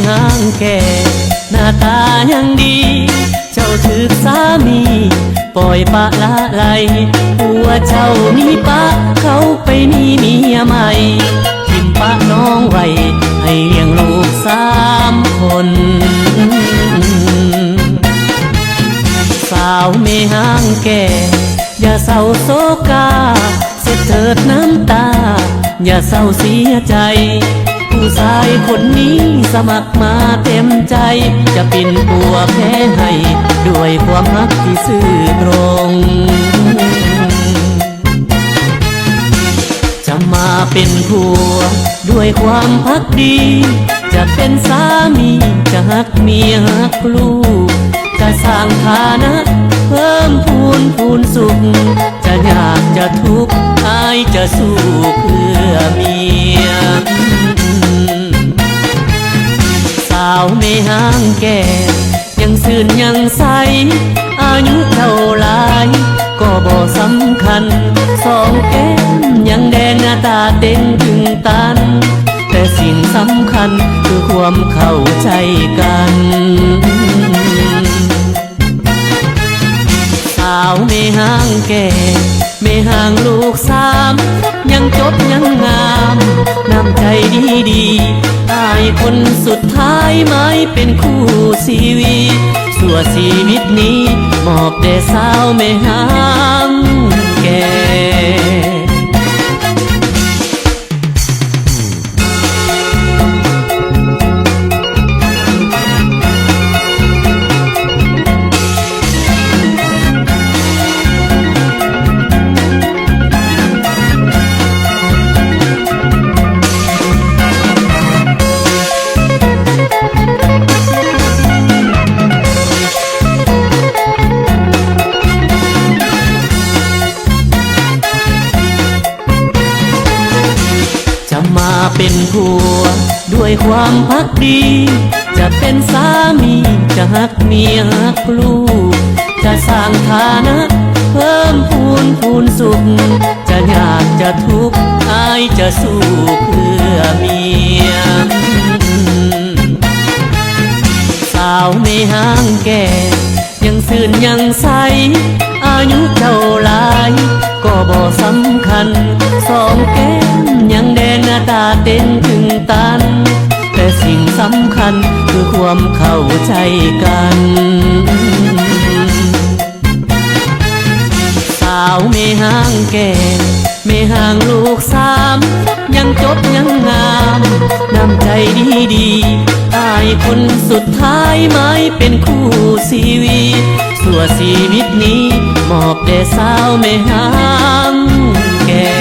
ຫ້າງແກ່ ໜ້າຕາຍັງດີ ເຈົ້າຖືກສາມີປ່ອຍປະລະໄລ ຜົວເຈົ້າໜີປະເຂົາໄປມີເມຍໃໝ່ ຖິ້ມປະນ້ອງໄວ້ໃຫ້ລ້ຽງລູກສາມຄົນ. ສາວແມ່ຫ້າງແກ່ ຢ່າເສົ້າໂສກາ ເຊັດເຖີດນ້ຳຕາ ຢ່າເສົ້າເສຍໃຈ ຜູ້ຊາຍຄົນນີ້ສະໝັກມາເຕັມໃຈ ຈະປິ່ນປົວແຜ່ໃຫ້ ດ້ວຍຄວາມຮັກທີ່ຊື່ຕົງ. ຈະມາເປັນຜົວດ້ວຍຄວາມພັກດີ ຈະເປັນສາມີ ຈະຮັກເມຍຮັກລູກ ຈະສ້າງຖານະເພີ່ມພູນພູນສຸກ ຈະຍາກຈະທຸກ ອ້າຍຈະສູ້ເພື່ອເມຍ. ສາວແມ່ຫ້າງແກ່ ຍັງຊື່ນຍັງໃສ ອາຍຸເທົ່າຫຼາຍກໍບໍ່ສຳຄັນ ສອງແກ້ມຍັງແດງ ໜ້າຕາເຕັງຕຶງຕັນ ແຕ່ສິ່ງສຳຄັນຄືຄວາມເຂົ້າໃຈກັນ. ສາວແມ່ຫ້າງແກ່ ແມ່ຫ້າງລູກສາມ ຍັງຈົບຍັງງາມ ນ້ຳໃຈດີໆ ອ້າຍຄົນສຸດທ້າຍ ໝາຍເປັນຄູ່ຊີວິດ ຊົ່ວຊີວິດນີ້ ມອບແດ່ສາວແມ່ຫ້າງແກ່. ຈະມາເປັນຜົວດ້ວຍຄວາມພັກດີ ຈະເປັນສາມີ ຈະຮັກເມຍຮັກລູກ ຈະສ້າງຖານະເພີ່ມພູນພູນສຸກ ຈະຍາກຈະທຸກ ອ້າຍຈະສູ້ເພື່ອເມຍ. ສາວແມ່ຫ້າງແກ່ ຍັງຊື່ນຍັງໃສ ອາຍຸເຈົ້າຫຼາຍກໍບໍ່ສຳຄັນ ສອງແກ້ມຍັງແດງ ໜ້າຕາເຕັງຕຶງຕັນ ແຕ່ສິ່ງສຳຄັນຄືຄວາມເຂົ້າໃຈກັນ. ສາວແມ່ຫ້າງແກ່ ແມ່ຫ້າງລູກສາມ ຍັງຈົບຍັງງາມ ນ້ຳໃຈດີໆ ອ້າຍຄົນສຸດທ້າຍ ໝາຍເປັນຄູ່ຊີວິດ ຊົ່ວຊີວິດນີ້ ມອບແດ່ສາວແມ່ຫ້າງແກ່.